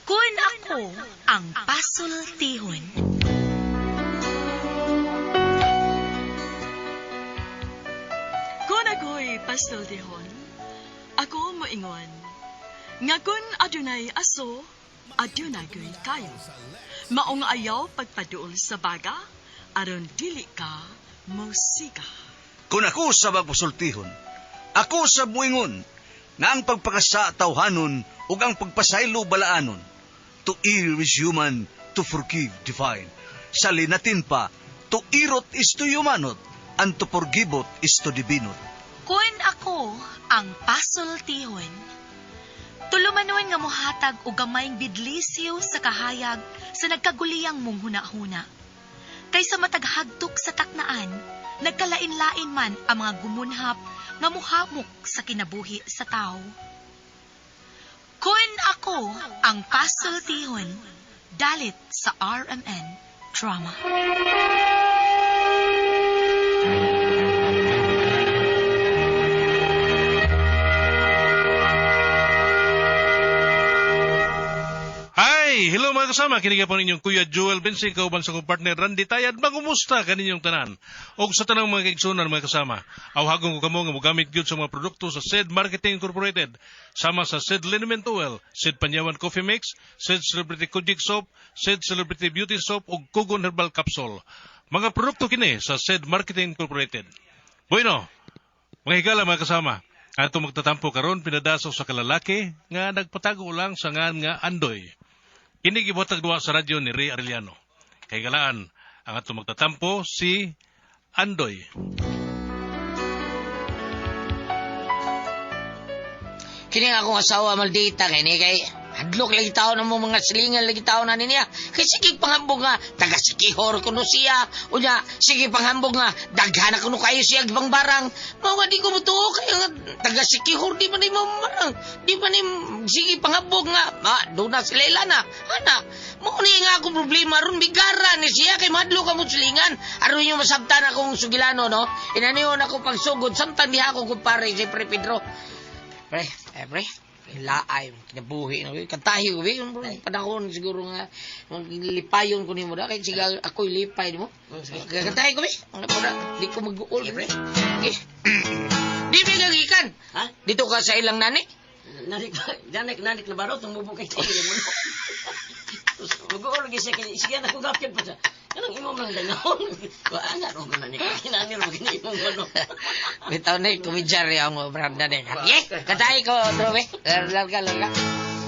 Kun ako ang pasultihon. Kun ako'y pasultihon, ako moingon, nga kun adunay aso, adunay ko'y kayo. Maong ayaw pagpaduol sa baga, aron dili ka mosiga. Kung ako sa magpasultihon, ako sa muingon, nga ang pagpakasa tawhanon ug ang pagpasaylo balaanon. To err is human, to forgive divine. Sa linatin pa, to irot is to humanot, and to forgiveot is to divinot. Kun ako ang pasultihon, tulumanon nga mohatag og gamayng bidlisiw sa kahayag sa nagkaguliyang mong hunahuna. Kaysa matag hagtok sa taknaan, nagkalain-lain man ang mga gumunhap nga muhamok sa kinabuhi sa tao. Kun ako ang pasultihon, dalit sa RMN Drama. Hi! Hello mga kasama, kini po ninyong Kuya Joel Bensing, kauban sa kong partner Randy Tayad, magumusta kaninyong tanan? Og sa tanang mga kaigsunan mga kasama, awhagon ko kamo nga mogamit gyud sa mga produkto sa SED Marketing Incorporated, sama sa SED Liniment Oil, SED Panyawan Coffee Mix, SED Celebrity Kojik Soap, SED Celebrity Beauty Soap ug Kugon Herbal Capsule. Mga produkto kini sa SED Marketing Incorporated. Bueno, mga higala mga kasama, ato magtatampo karon pinadaso sa kalalaki nga nagpatago lang sa ngan nga Andoy. Kini gibuhatag duha sa radyo ni Ray Arellano. Kay galaan ang ato magtatampo si Andoy. Kini nga akong asawa maldita kay ni kay hadlok lagi tao na mo mga silingan lagi tao na niya. Kay sige panghambog nga taga Sikihor kuno siya. Unya sige panghambog nga daghan na kuno kayo siya gibang barang. Mao nga di ko motuo kay nga taga Sikihor di man ni barang. Di man ni sige panghambog nga ma do na sila ilana. Ana mao ni nga akong problema ron bigara ni siya kay madlo ka mo silingan. Aron yung masabtan akong sugilano no. Inaniyon ako pagsugod samtang diha ako kumpare si Pre Pedro. Pre, eh, pre, laay, kinabuhi na, kantahi ko, panahon siguro nga, lipayon ko nimo da, kay sige ako'y lipay nimo. Kantahi ko, mga puna, di ko mag-uol, pre. Okay. Di ba gagikan? Ha? Dito ka sa ilang nani? Nanik, nanik, nanik na baro, tumubo kay tayo mo. Mag-uol lagi siya, kay sige na kung gapyan pa siya. Anong imong lang dangahon? Wa ana ro ko nanik, kinani ro gini imong ano. Bitaw na, kumidyari ang branda na. Ye, kantahi ko, bro, eh. Larga, larga.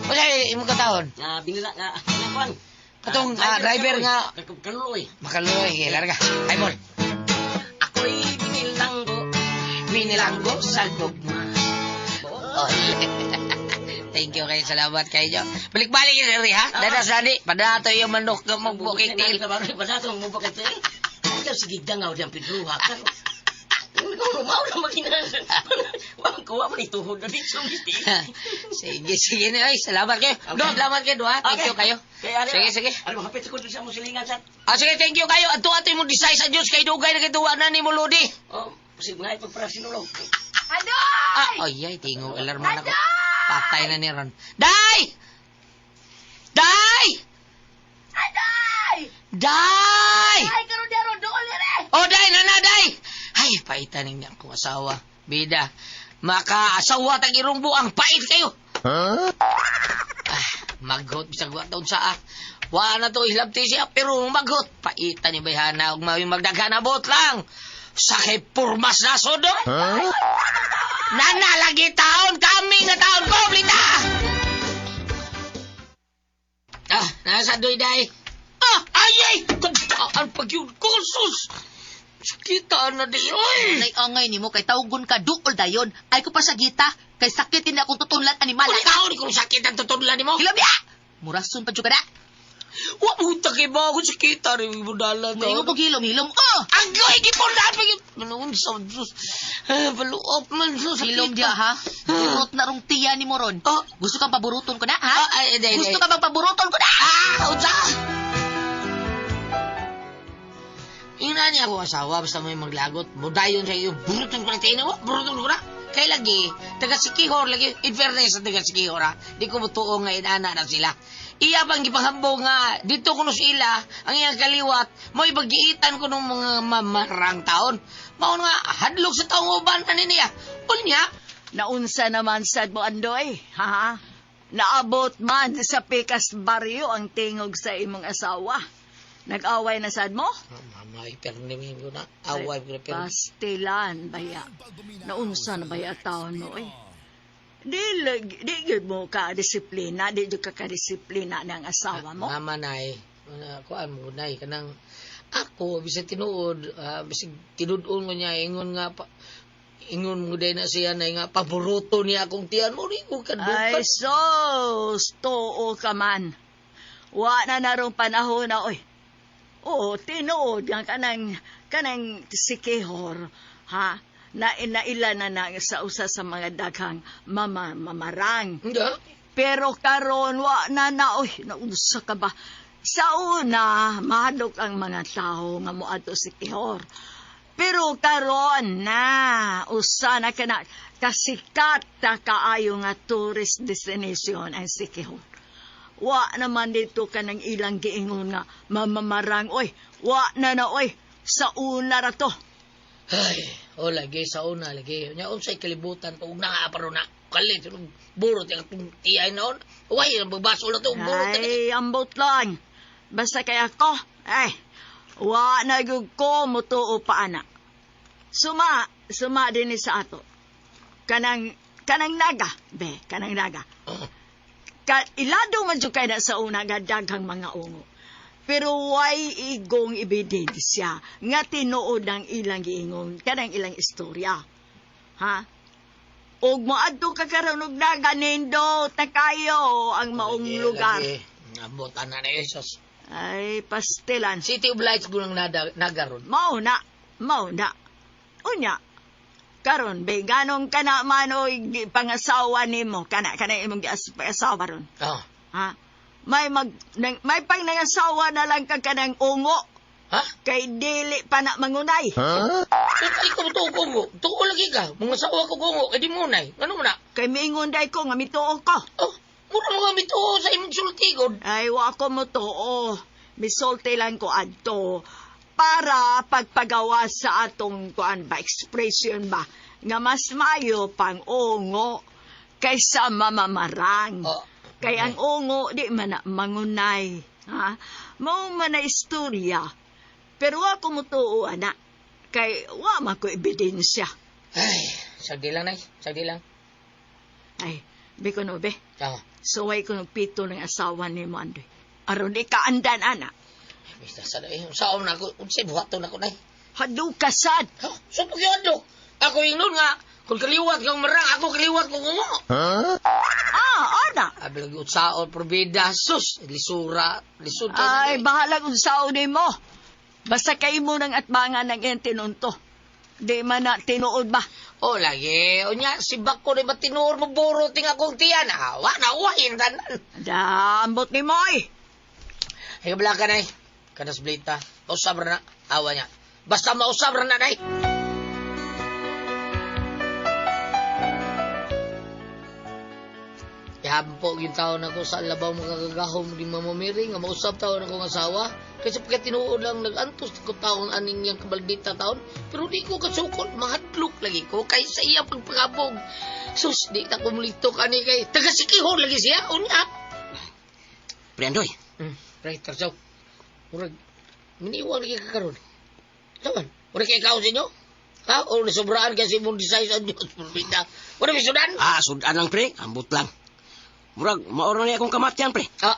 O siya, imong katahon? Nga binila nga kanang kuan. Katong, driver nga- Kaluloy. Makaluoy, eh, larga. Ay, bol. Ako'y binilanggo. Binilanggo sa gugma. Thank you kayo. Salamat kayo. Balik-balik yun, Eri, ha? Dadas nani. Padato yung manok ng magbuking Nanik til. na baro, padato mo kay tayo. Ikaw sige dangaw diyan Pedro ha. Kung mao na magina. Wa ko wa man ituhod na dito misti. Sige, sige na. Ay, salamat kayo. Do, salamat kayo, do, ha? Thank you kayo. Sige, sige. Ano hapit ko sa mo silingan sa. Ah, sige, thank you kayo. Ato ato mo design sa Diyos kay dugay na kay na ni mo Lodi. Oh, sige nga ipagpara sinulog. Ah, ay, ay, tingog alarma na ko. Patay na ni Ron. Day! Day! Aday! Day! Ay, karon dero dool dire! Oh, day, nana, day! Ay, paitan niya akong asawa. Bida, makaasawa tag irong buang. Pait kayo! Huh? Ah, maghot, bisag wa taon sa ah. Wa na to ihlabti siya, pero maghot. Paitan ni bayhana, ug mawing magdaghan abot lang. Sakay purmas na sodo. Huh? Nana, lagi taon, kami nga taon, publita! Ah, nasa doy, day. Ah, ay, ay! Kantaan pag yun ko, sus! Sakita na di, oy! Nay angay nimo kay tawgon ka duol dayon. Ay ko pa sa gita kay sakit ini akong tutunlan animal Uli ka. ka, ko sakit ang tutunlan nimo. Hilom ya. Murason pa jud ka na. Wa mo ta kay ba ako sakita rin mo dala to. Moingon ko hilom hilom. Oh, Agoy, gipundan pa yun! Manoon sa sus. Ah, baluop man sus. hilom diya ha. Burot na rong tiya ni mo ron. Oh. Gusto kang paburuton ko na ha? Ah, ay, ay, ay, Gusto ay. ka bang paburuton ko na? Ah, unsa? Ingnan niya akong asawa, basta may maglagot. Mudayon sa iyo, buruton ko na tayo na, buruton ko na. Kay lagi, taga Sikihor lagi, in fairness sa taga Sikihor ha, di ko mutuo nga inana na sila. Iya bang gipanghambog nga dito kuno sila ang iyang kaliwat mo'y bagiitan ko ng mga mamarang taon. Mao nga hadlok sa taong uban ani niya. Unya, Naunsa naman sad mo, Andoy, ha? Naabot man sa Pikas Barrio ang tingog sa imong asawa. Nag-away na sad mo? Mama, iperni ko na. Away ko na pero. Pastilan, baya. Naunsa na baya taon mo, eh. Di, di gyud mo ka disiplina, di gyud ka ka-disiplina ng asawa mo. Mama nay, kuan mo nay kanang ako bisag tinuod, bisag tinud-on ko niya ingon nga pa, ingon mo day na siya nay nga paboruto niya akong tiyan mo ni ko Ay, kadukan. sos, tuo ka man. Wa na narong panahon na, oy. Oo, tinuod nga kanang sikihor, ha? Na naila na na sa usa sa mga daghang mama mamarang. Hindi. Pero karon wa na na oy, naunsa ka ba? Sa una, mahadlok ang mga tao nga moadto si Kihor. Pero karon na, usa na kana kasikat ta kaayo nga tourist destination ang Sikihor. Wa naman dito kanang ilang giingon nga mamamarang oy, wa na na oy, sa una ra to. Ay, o lagi sa una lagi. Nya unsay kalibutan ko ug naa pa na kalit burot yung atong tiyay noon. Way, babaso na to burot. Ay, ambot lang. Basta kay ako, ay, wa na gyud ko mutuo pa ana. Suma, suma din ni sa ato. Kanang, kanang naga, be, kanang naga. Ka, ilado man jud kay na sa una nga daghang mga ungo. Pero way igong ebidensya nga tinuod ang ilang giingon kanang ilang istorya. Ha? Og moadto ka karon og naga nindot na kayo ang maong Lagi, lugar. lagi. Ambot ana na Jesus. Ay, pastilan. City of Lights ko nang nagaron. Mao na, mao na. Unya, karon be ganong kana man oy pangasawa nimo, kana kana imong pangasawa ron. Ah. Ha? May mag nang, may pang nangasawa na lang ka kanang ungo Ha? kay dili pa na mangunay. Ay, ikaw tuo ko. Tuo lagi ka. Mga sawa ko gungo. Eh di mo nay. Ano mo na? Kay miingon day ko nga mituo ko. Oh, mura mga mituo sa imong sultigod. Ay, wa ko mo tuo. Misulti lang ko adto para pagpagawa sa atong kuan ba expression ba nga mas mayo pang ungo kaysa mamamarang. Oh. Kay ang ungo di man na mangunay, ha? Mao man na istorya. Pero wa ko mutuo ana. Kay wa man ko ebidensya. Ay, sagdi lang nay. Sagdi lang. Ay, be ko no be. Ah. Suway ko ng pito ng asawa ni mo Andoy. Aron ikaandan ana. Basta sa eh, saon na ako, unsay buhaton ako nay. Hadu kasad. Ha? So pagyadlok. Ako ingnon nga, kung kaliwat kang marang, ako kaliwat kong ungo. Ah, ana. Abi lagi utsaon probida sus, lisura, lisod kay Ay, bahala kung saon mo. Basta kay mo nang atbangan ng iyang tinunto. Di man na tinuod ba? Oh, lagi. Unya, si Bako ni ba tinuor mo buro ting akong tiyan? Awa, nauwahin tanan. Dambot ni Moy. Ay, kabla ka, nay. Kanas blita. Usab ra na. Awa niya. Basta mausab ra na, nay. Ihampo yung taon ako sa labaw makakagahom di mamamiri nga mausab taon akong asawa. Kasi pagka tinuod lang nag-antos ko taon aning niyang kabaldita taon. Pero di ko kasukol, mahadlok lagi ko kay sa iya pagpangabog. Sus, di ta kumulito kani kay tagasikihon lagi siya. Unya. Pre Andoy, Pre, tarsaw. Murag, miniwang lagi ka karon. Saman, murag kay ikaw sa inyo? Ha? O nasobraan kasi mong design sa Diyos, Pulpita. Murag may sudan? ah, sudan lang pre, ambot lang. Murag, maoro na akong kamatyan pre. Ah,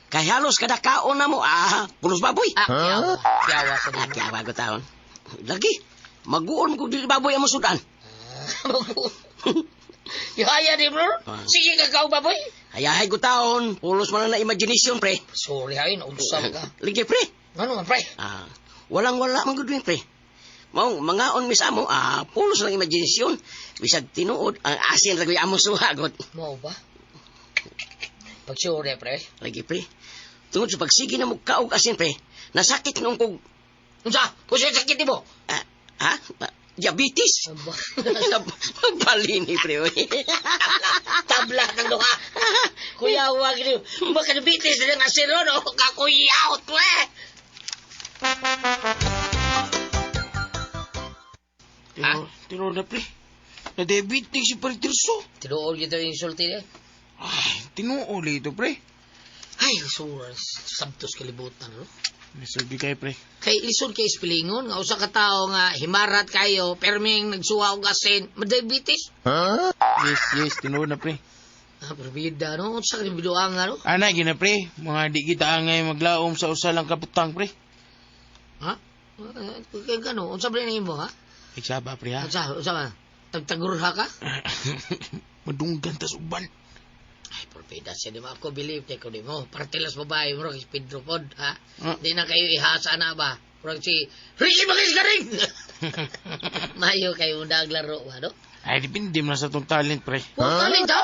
Kay halos kada kaon na mo, ah, pulos baboy. ah, kiyawa. Kiyawa sa Ah, dimo. kiyawa ko taon. Lagi, maguon ko dili baboy ang sudan. Ihaya di bro. Ah. Sige ka kao baboy. Hayahay ko taon, pulos man lang na imagination pre. Sorry ay, nausap ka. Lagi pre. Ano man pre? Ah, walang wala man gud pre. Mao mangaon mi sa amo, ah, pulos lang imagination. Bisag tinuod ang asin ra gyud among suhagot. Mao ba? Pag sure pre. Lagi pre. Tungod sa pagsige na mo kaog asin pre, nasakit nung kog Unsa? Unsa sakit nimo? ah, ha? Diabetes. Pagbalini, pre. Oy. Tabla ng duha. Kuya, wag niyo. Makadiabetes na nga si Ron. O, kakuyaw, pre. Tinuod na, pre. Na-diabetes si Pare Tirso. Tinuod kita yung insulti niya. Ay, tinuod ito, pre. Ay, sura. Sabtos kalibutan, no? Nasulbi kayo, pre. Kay lisod kay ispilingon nga usa ka tawo nga himarat kayo perming nagsuwa og asin, ma-diabetes. Yes, yes, tinuod na, pre. Ah, perbida no, unsa kay biduang nga no? Ana, gina, pre. Mga di kita angay maglaom sa usa lang kaputang, pre. Ha? Kay gano, unsa ba nimo ha? Iksaba, pre, ha? Unsa ba? Tagtagurha ka? Madunggan tas uban. Ay, perbida siya di mo ako believe kay ko di mo. Partilas babae mo si Pedro pod, ha? Ah. Di na kayo ihasa na ba? Murag si Ricky Bakis Garing. Mayo kayo undag laro ba no? Ay, depende mo na sa tong talent, pre. Huh? Talent ha?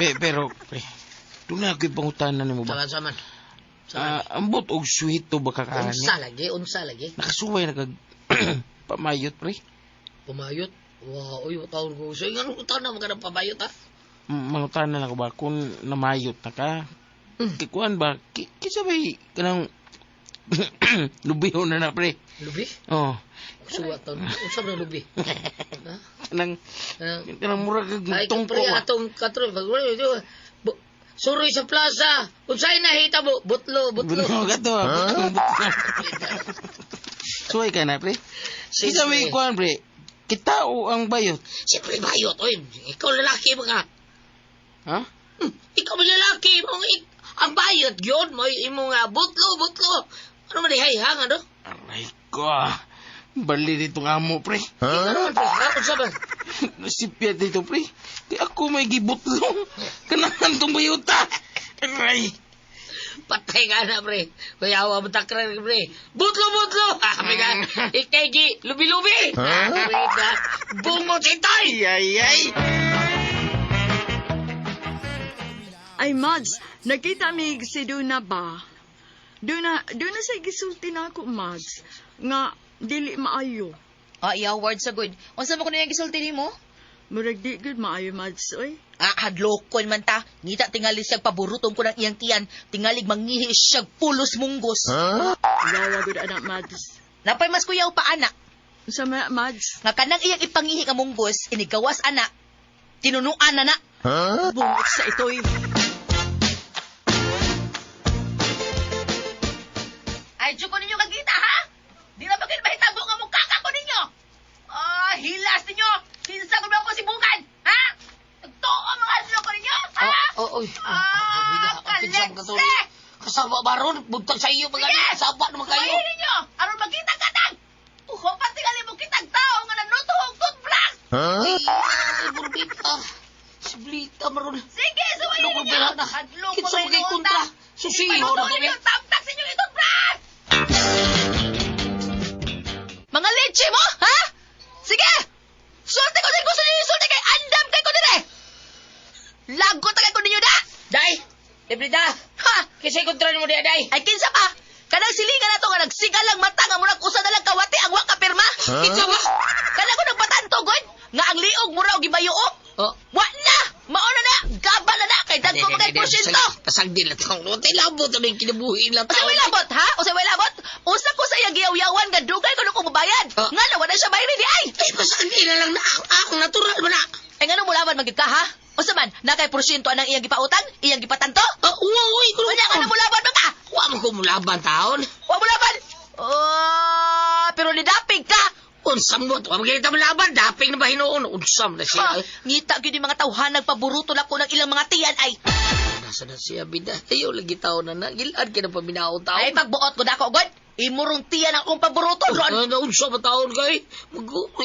Pero, pre, doon na ako'y pangutanan nimo ba? Saman saman. Ah, ambot og sweet to ba kakaani? Unsa lagi, unsa lagi. Nakasuway na kag pamayot, pre. Pumayot. Wow, uy, taon ko. So, ingan ko taon na magandang pamayot, ha? Mangutanan ako ba kung namayot na ka? Kikuan ba? Kisa ba'y kanang lubiho na na, pre? Lubi? Oh. Suwa taon. Unsa ba lubi? Ha? Kanang, kanang mura kag Ay, tungko pre, ba? atong katro. Suroy sa plaza. Unsay nahita mo? Butlo, butlo. Butlo ka to, ah. Butlo, butlo. Suway ka na, pre. Kisa may kuan, pre? Kitao ang bayot. Siyempre bayot. Oy, ikaw lalaki mga. Ha? Ikaw ba lalaki? Mong ang bayot yun. Mo imo nga butlo, butlo. Ano man dihay hang ano? Aray ko, ah. Bali dito nga mo, pre. Ikaw naman, pre. Ha? Unsa ba? Nasipya dito, pre. Di ako may gibutlong. Kanahan tong bayota. Aray. Patay ka na, pre. Kuya, awa mo takra, pre. Butlo, butlo! Sabi ka, ikay gi, lubi-lubi! Huh? Bungot itoy! Ay, ay, ay. Ay, Mads, nakita mi si Duna ba? Duna, Duna sa gisulti na ako, Mads, nga dili maayo. Ah, iya, word sa good. Unsa mo kuno yang gisulti nimo? Murag di gud maayo, Mads, oy. Ah, hadlokon man ta. Ngita tingali siyang paborutong ko ng iyang tiyan. Tingalig mangihi siyang pulos munggos. Yawa gud anak, Mads. Napay mas kuyaw pa, anak. Unsa man, Mads? Nga kanang iyang ipangihi nga munggos, inigawas, anak. Tinunuan na na. Bungot sa itoy. Ay, ko ninyo kagita, ha? Di na bakit mahitabo nga mukha ka ko ninyo? Ah, hilas ninyo! Kinsa ko ba ako sibukan, ha? Nagtuo mga adlaw ko ninyo, ha? Oh, oh, oy. Ah, kalekse! Kasama ba ron? Buntag sa iyo, mga Sige! Kasama naman kayo. Suwayin ninyo! Aron magkita katag! Uho, tingali mo kitag tao nga nanutuhog toothbrush! Ay, ay, burbita. Si Blita maron. Sige, suwayin Ano ko ninyo! ba na? Hadlok ko Kinsa may man kay kontra? Susiyo na Ipanuto kami. ninyo tamtak sa inyong toothbrush! Mga leche mo, ha? Sige! Sulti ko din gusto ninyo, sulti kay andam kay ko dire! Lagot kay ko ninyo da! Day! Libre da! Ha! Kisa'y kontra nimo diya, Day! Ay kinsa pa? Kanang silingan na to nga nagsiga lang mata nga murag usa na lang kawati ang wa ka pirma. Kinsa ba? Kana ko nagpatanto god nga ang liog mura og gibayuok. Oh. Wa na! Mauna na! Gabal na na! Kay dagko mga porsyento! Pasagdi na taong. Tay labot na yung kinabuhi lang Usa way labot, ha? Usa way labot? Usa ko sa iyang giyawyawan nga dugay ko ko mobayad. Ah. Nga na wala siya bayri di ay. Ay, pasagdi na lang na. Ang natural mo na. Ay ngano mo laban magid ka ha? Usa man na kay porsyento anang iyang gipautang, iyang gipatanto? Ah, uwa, uy. Unya nga mo laban ba ka? Wa man ko mulaban taon. Wa mo laban. Oh, pero nidapig ka. Unsam mo. Wa man kita mulaban. Daping na ba hinuon? Unsam na siya. Ha, ngita gyud yung mga tawhan nagpaburuto na ko ng ilang mga tiyan ay. Nasa na siya, bida. Ayaw lagi taon na na. Gilad ka na paminaon taon. Ay pagbuot ko dako god. Imurong tiyan ang akong paburuto ron. Ano, unsa ba taon kay?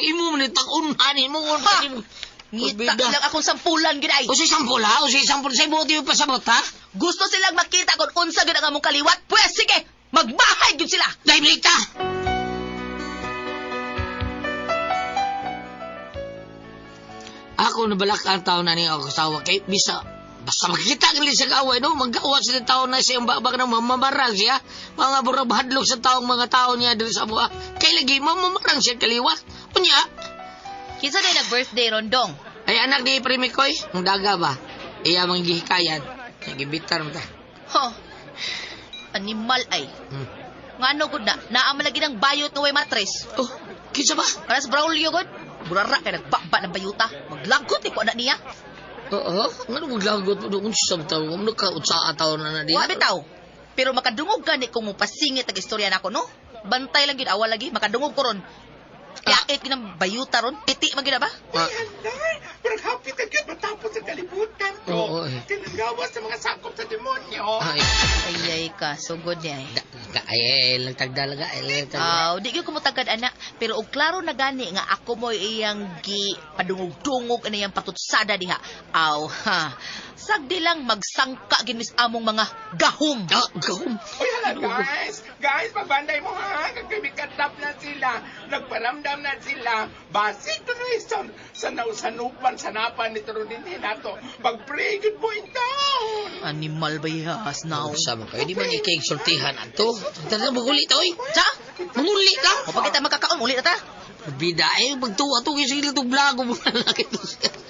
Imo man ni tag-unhan, imo man Ha! imo. Ngita lang akong sampulan gid ay. O si sampol ha? O si sampol sa ibuti yung pasabot ha? Gusto silang makita kung unsa gyud ang among kaliwat. Pwes sige, magbahay gyud sila. Dahil Blita! Ako nabalak ang taon na niya ako kasawa kay bisa basta makikita gali sa gaway no magawa sila taon na siyang babag ng mamamarang siya mga burabhadlok sa taong mga tao niya diri sa buha kay lagi mamamarang siya kaliwat unya Kinsa day nag-birthday rondong? Ay anak ni Primikoy, ang daga ba? Iya mang gihikayan. Gibitar mo ta. Ho. Animal ay. Ngano gud na? Naa man lagi ng bayot nga way matres. Oh, kinsa ba? Para sa Braulio gud. Burara kay nagbaba ng bayuta. Maglagot eh ko anak niya. Oo, ngano maglagot mo doon sa tao? Ano ka unsa taon na na diha? Wa bitaw. Pero makadungog gani kung mupasingit ang istorya nako no. Bantay lang gyud awa lagi makadungog ko ron. Yait gyud ang bayuta ron. Piti man gyud na ba? Ah, Ay, parang happy ka gyud matapos ang kalibutan ko. Oo, eh. Tinagawas sa mga sakop sa demonyo. ay, Ay ay ka, sugod niya eh. ay, ay, lang tagdalaga, ay, lang tagdalaga. Aw, di gyud ko motagad ana, pero og klaro na gani nga ako mo iyang gi padungog-dungog ana iyang patutsada diha. Aw, ha. Sagdi lang magsangka gid mis among mga gahom. Ah, gahom. Uy, hala guys! Guys, pagbanday mo ha! Kagkabikatap na sila! Nagparamdam na sila! Basig tuloy sa, sa nausanupan, sanapan ni Turunin nato. Pag-pray, good boy down! Animal ba yas now? Sama kayo, di man ikay sultihan ato. Tara, maguli ta, oy. Sa? Manguli ka. O pagkita makakaon uli na ta. Bida, eh, magtuwa to, kasi sila itong vlog mo na laki to.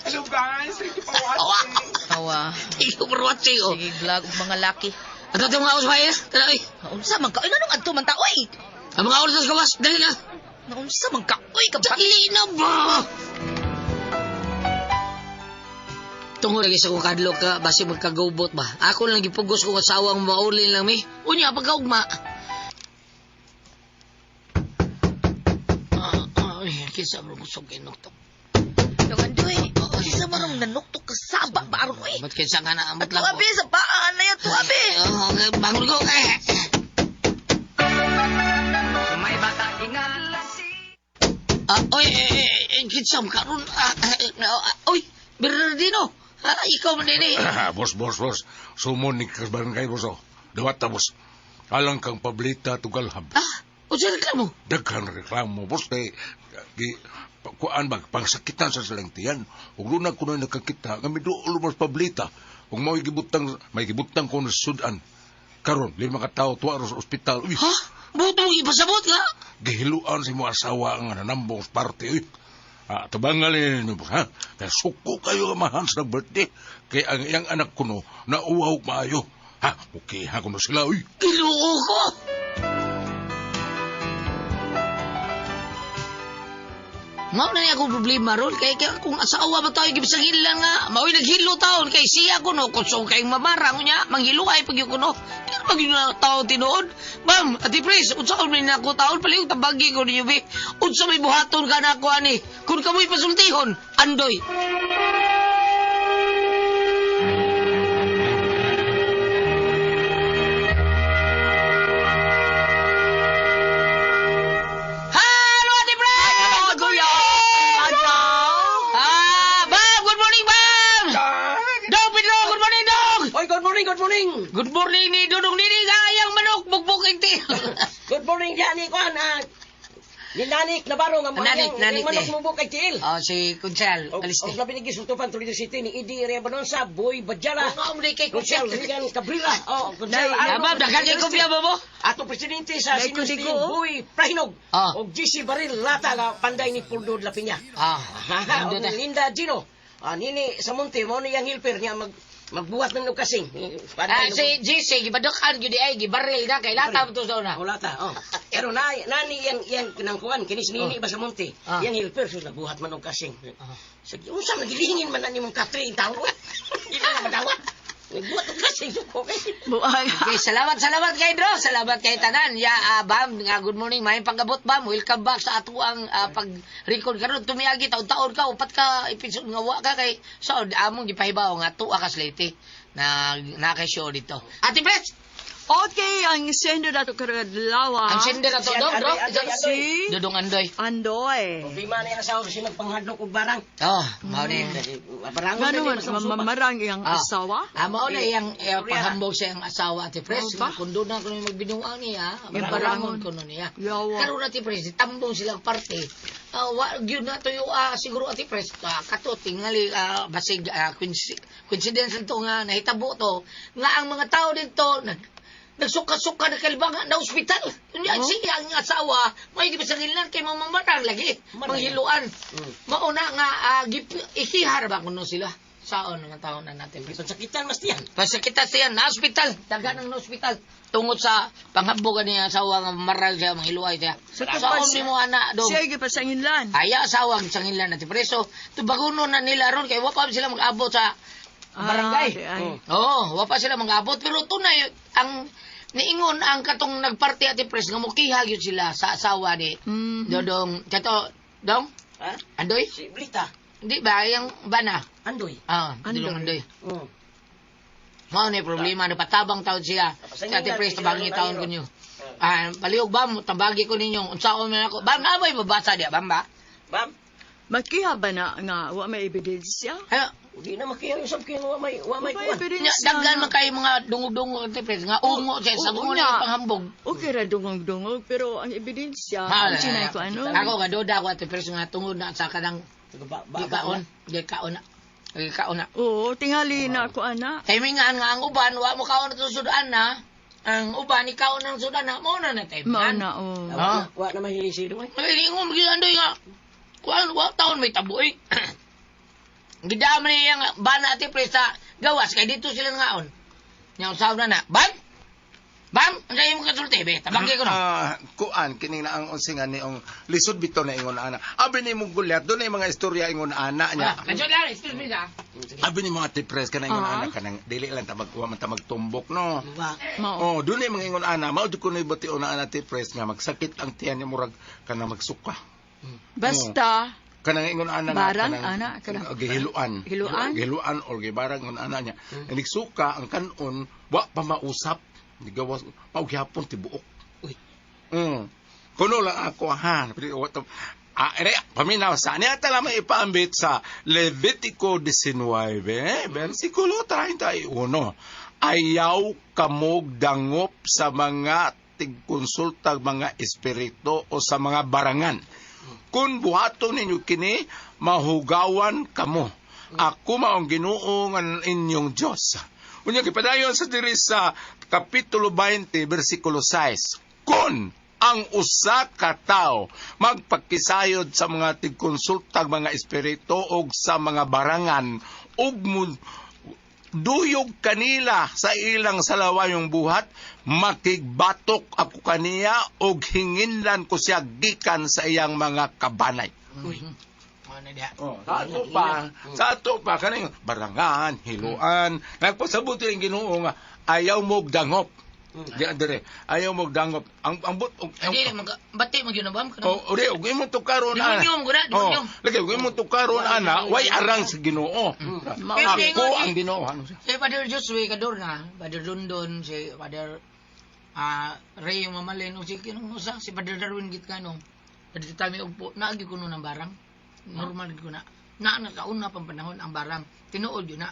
Hello guys! Thank you for watching! Awa. Thank you for watching, oh. Sige vlog og mga laki. Ato itong mga oras, eh. Tara, oy. Naunsa man ka? Oy, nganong adto man ta oy? Ang mga oras sa gawas, dali na. Naunsa man ka? Oy, kabak. Dali na ba? Tungod lagi sa kong kadlok ka, basi magkagubot ba? Ako lang gipugos kong asawang maulin lang mi. Unya, pagkaugma. Ah, ay, kinsa bro kusog kay nuktok. Dong andoy. Kinsa man ang nanuktok ka saba ba aron oy? Ba't kinsa nga na, amot Ato lang ko. abi sa paa na yan, abi. Oh, bangon ko. Eh. Ah, oy, eh, eh, eh, kinsa man karon? Ah, eh, ah, oy, Bernardino. Ah, ikaw man din eh. Boss, boss, boss. Sumon ni barangay, boss. Oh. Dawat ta, boss. Alang kang Pablita Tugalhab. Ah, unsa reklamo? Daghan reklamo, boss. Kay, gi, kuan ba, pangsakitan sa silang tiyan. Ug doon na ko na nakakita, nga miduol mo sa Pablita. Ug mao'y gibutang, may gibutang ko na sudan. Karon, 5 ka tawo tuwa ro sa ospital. Uy, Ha? Buot mo ipasabot nga? gihiluan sa imong asawa ang nanambong sa parte. Uy, ah, tabangalin ninyo, boss, ha? Kaya suko kayo amahan sa birthday. Kay ang iyang anak ko no, nauwaw maayo. Ha, okay ha kuno sila, uy. Ginoo ko. Mao na niya akong problema ron kay kay kung asawa ba tayo gibisangin lang nga mao'y naghilo taon kay siya kuno kusog kay mamarang unya manghiluay pag yun kuno pero pag yun na taon tinuod ma'am ati pres unsa man na ako taon palihog tabagi ko ninyo be unsa may buhaton ka na ako ani kun kamoy pasultihon andoy. Hello, Ate Pres! Good morning! Ah, Bam! Good morning, Bam! Dog Pedro, good morning, Dog! Oy, good morning, good morning. Good morning ni Dudong Nini, ayang manok, bugbog ang tiil. Good morning diyan ni kuan ah. Ni Nanik Navarro nga Nanik, Nanik manok ni. mo kay tiil. Oh, si Kunsel, Og alis og ni. labi ni gisultupan Toledo City ni Idi Rebanonsa, Boy Badjala. Oo, nga, kay Kunsel Kunsel. Regan Cabrera. Oh, Kunsel. Ah, Bam, daghan kay kopya ba mo? Ato presidente sa Dai ko Senior digo, oh. Boy Prahinog. Ah. Og GC Baril Lata nga panday ni Puldo de la Peña. Ah, Ha, nindot og eh. Linda Gino. Ah, nini sa Monte mo ni ang helper niya magbuhat ng kasing. Ah, si GC, gibadokan gyud ay gibaril na kay lata mo to sa una. Wala ta, oh. Pero na nani yang yang kinangkuan kinis nini ba sa monte. Ah. Yang helper so nagbuhat man og kasing. Sige, unsa man gilingin man ani mong katre in tawo. Di na madawat. Nagbuhat og kasing suko kay. Buang. Okay, salamat, salamat kay Dro. Salamat kay Tanan. Ya, Bam, nga good morning. Maayong pag-abot, Bam. Welcome back sa atuang pag-record karon. Tumiagi taon-taon ka, upat ka episode nga wa ka kay so among gipahibaw nga tuwa ka sa Leyte na na kay show dito. Ate Pres, Okay, ang sender nato karong adlaw. ang sender na to, Si Dong, Andoy, Dong. Andoy, Andoy. Si Dudong Andoy. Andoy. Problema na yang asawa kasi nagpanghadlok og barang. Oh, mao ni. Barangon Ngano na man di masang supa. mamamarang iyang Ah. asawa? Ah, mao na iyang panghambog sa iyang asawa, Ate Pres. Oh, ba? Kung doon na kuno magbinuang niya, Yung barangon barangon. kuno niya. Yawa. Karon Ate Pres, tambong silang parte. Ah, wa gyud na to yung siguro Ate Pres, kato tingali basig coincidence to nga nahitabo to nga ang mga tao dito nag Nagsuka-suka na kalibanga na ospital. Unya Oh. siya ang asawa, may gipasangilan kay mga marang lagi, Marang. manghiluan. Mauna nga ikihar ba kuno sila? Saon nga taon na natin. Gipansakitan mas tiyan. Pasakita siya na ospital, daga ng ospital. Tungod sa panghabogan niya asawa nga maral siya, manghiluay siya. Sa Saon tapas- nimo ana dong. Siya gipasanginlan. Aya asawa ang sangilan natin preso. Tubaguno na nila ron kay wa pa sila mag-abot sa barangay. Ah, di ay. Oo, wa pa sila mag-abot pero tunay ang niingon ang katong nagparty ati pres nga mokiha gyud sila sa asawa ni Dodong kato dong Ha? Andoy? Si Blita. Di ba yung bana? Andoy. Ah, Andoy. Dodong Andoy. Mm. Mao ni problema na patabang taon siya. Sa ati pres tabangi taon ko niyo. Ah, palihog ba mo tabagi ko ninyo unsaon man ako. Bam, na babasa diya bam ba? Bam, Makiha ba na nga wa may ebidensya? Ayo, di na makiha yung sabkin wa may Wa may kuwan. Nya, ebidensya. daghan man kayo mga dungog-dungog ati pres nga ungo siya sa Oo, ungo na. na panghambog. Okay ra dungog-dungog pero ang ebidensya, Ha, ang sinay ko ano. Ako nga duda ko ati pres nga tungod na sa kanang Ba, ba, gikaon, gikaon na. Gikaon na. Oo, tingali na ako ana. Timingan nga ang uban wa mo kaon na sudan na. Ang uban ikaw ng sudan na mo na na Mao timingan. na oh. Ha? Wa na mahili si Duay. Ay, ingon gyud andoy nga. Kuan wa taon may tabuoy. Gidama niya nga bana ati pres sa gawas kay dito sila ngaon. Nya usaw na na. Bam! Bam! Ang imong kasulti be, tabanggi ko na. Ah, kuan kini na ang unsingan ni ang lisod bitaw na ingon ana. Abi ni mong gulyat doon ay mga istorya ingon ana niya. Ah, kadyo lang, excuse me sa. Abi ni mga tipres kanang ingon Ah. ana kanang dili lang ta magkuha man ta magtumbok no. Wa. Mao. Oh, doon ay mga ingon ana, mao jud kunoy bation na ana tipres nga magsakit ang tiyan niya murag kanang magsuka. Basta Kanang ingon ana nga Barang, kanang ana, kanang- gihiluan. Hiluan? Gihiluan or gibarang ingon ana niya. Mm. Nagsuka ang kanon wa pa mausap. Gigawas pa gyapon tibuok. Uy. Mm. Kuno lang ako ha. Pero wa to- Ah, ere, paminaw sa niya tala may ipaambit sa Levitico 19, versikulo 31. Ayaw kamog dangop sa mga tigkonsultag mga espiritu o sa mga barangan. Kung buhaton ninyo kini, mahugawan kamo. Ako maong Ginoo nga inyong Dios. Unya gipadayon sa diri sa kapitulo 20 bersikulo 6. Kung ang usa ka tawo magpakisayod sa mga tigkonsultag mga espiritu og sa mga barangan ug duyog kanila sa ilang salawayong buhat, makigbatok ako kaniya og hinginlan ko siya gikan sa iyang mga kabanay. Uy. Mao na diha. Oh, sa ato pa kaning barangan, hiluan, nagpasabot rin Ginoo nga ayaw mo dangop. Di dire, ayaw mo dangop. Ang but ang, Hindi mag bati mo gyud na bam. Oh, uri, ug imong tukaron ana. Demonyo mo guna, demonyo. Oh, lagi ug imong tukaron ana, way arang sa Ginoo. Pero Ako ingon, ang Ginoo ano siya. Si Father Josue Cadorna, Father London, si Father Ray Mamalin, o si kinong usa, si Father Darwin Gitkanong. Father Tami Ugpo, naagi ko nun ang barang. Normal gid ko na. Na nakauna pang panahon ang barang. Tinuod yun na.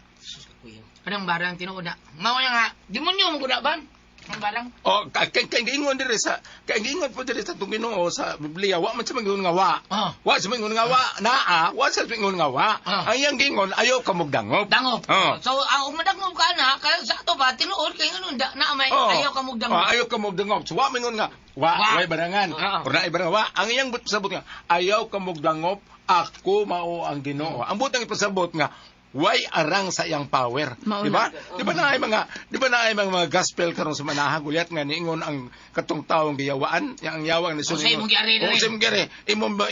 Kanang barang tinuod na. Mao nga, demonyo mo guna ban. Ang barang. Oh, kay kay giingon diri sa kay giingon po diri sa itong Ginoo sa Biblia, wa man siya mangingon nga wa. Oh. Wa siya mangingon nga wa, naa, wa siya mangingon nga wa. Ah. Ang iyang giingon ayaw ka mugdangop. Dangop. Oh. So, ang umadangop ka na, kaya sa ato ba, tinuod kay ngano da, na may Oh. ayaw ka mugdangop. Oh, ayaw ka mugdangop. So wa mangingon nga wa, Wa. way barangan. Ah. Or naay barangan wa. Ang iyang but sabot nga ayaw ka mugdangop, ako mao ang Ginoo. Ang butang ipasabot nga way arang sa iyang power. Mao Di ba? na. Di ba na ay mga di ba na ay mga gospel karon sa manahan gulyat nga niingon ang katong taong giyawaan, yang ang yawang ni O, sa imong giari O, diri. sa imong giari.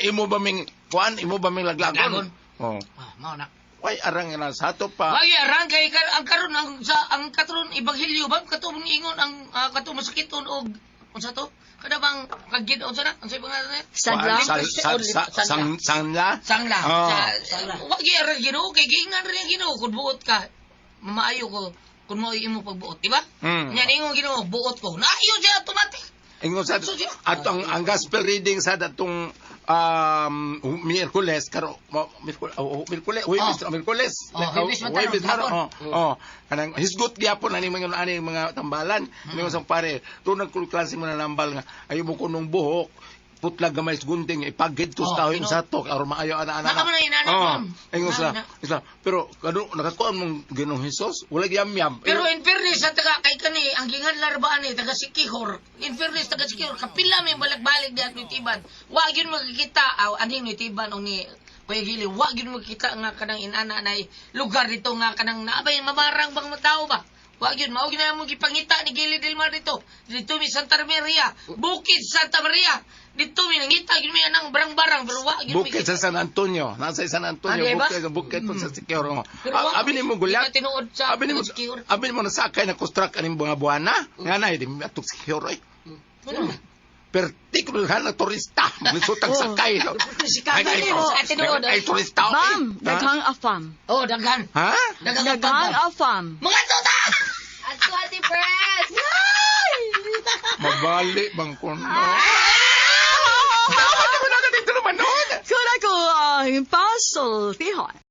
Imo ba ming kuan, imo ba ming Laglagon. laglagon? Oh. Ah, mao na. Way arang nga sa ato pa. Wagi arang kay ang karon ang sa ang katron ebanghelyo ba katong ingon ang katong masakiton og unsa to? Kada bang kagid unsa na? Unsa pangalan na? Sadla? Sal, sal, sa, sang, sangla? Sangla. Oh. Sa, wagi arang Ginoo kay giingan rin ang Ginoo kun buot ka maayo ko kun mao imo pagbuot, di ba? Mm. Nya ingon Ginoo buot ko. Naayo siya automatic. Ingon sa at ang gospel reading sa datong Miyerkules karo Miyerkules oh, Miyerkules Huwebes Oh. Miyerkules Oh, Huwebes man tayo, Huwebes man, hapon. oh, oh kanang hisgot gyapon ani mga ani mga tambalan mm. Sa pare tunang klase mo na nambal nga ayo mo kunong buhok Putla gamay sa gunting ipagid ko Oh, sa tao yung tinuod. satok aron maayo ana ana. Naka man ang inana, Oh, ma'am. ingon sila. Na, na. Sila, pero kano nakakuan mong Ginoong Hesus, wala yam-yam. Pero in fairness sa taga kay kani ang ginganlar ba ani taga Sikihor. In fairness taga Sikihor kapila may balik-balik di at Nutiban. Wa gyud makikita aw aning Nutiban o ni Kuya Gili, wa gyud makita nga kanang inana nay lugar dito nga kanang naabay mamarang bang tao ba. Wa gyud mao gyud na mo gipangita ni Gili del Mar dito. Dito mi Santa Maria, Bukid Santa Maria. Dito mi nangita gyud mi anang barang-barang pero wa gyud Bukid sa San Antonio, nasa San Antonio, Ah, di ba? bukid bukid po sa Sikihor. Oh. Pero wa- Abi nimo di gulat. ba tinuod sa Abi nimo Sikihor? abi nimo nasakay na construct aning mga buwana. Nga na di atok Sikihor oy. Ano man? Particular na turista, maglisutang sakay. No? Ay, ay, Sa tinuod, ay, turista. oy. Bam, Ha? daghang afam. Oh, daghan. Ha? Daghang afam. Daghang afam. Mga tuta! Ato, Ate Pres! Mabali bang kuno? Dapat ako na dito naman noon. Kun ako ang pasultihon.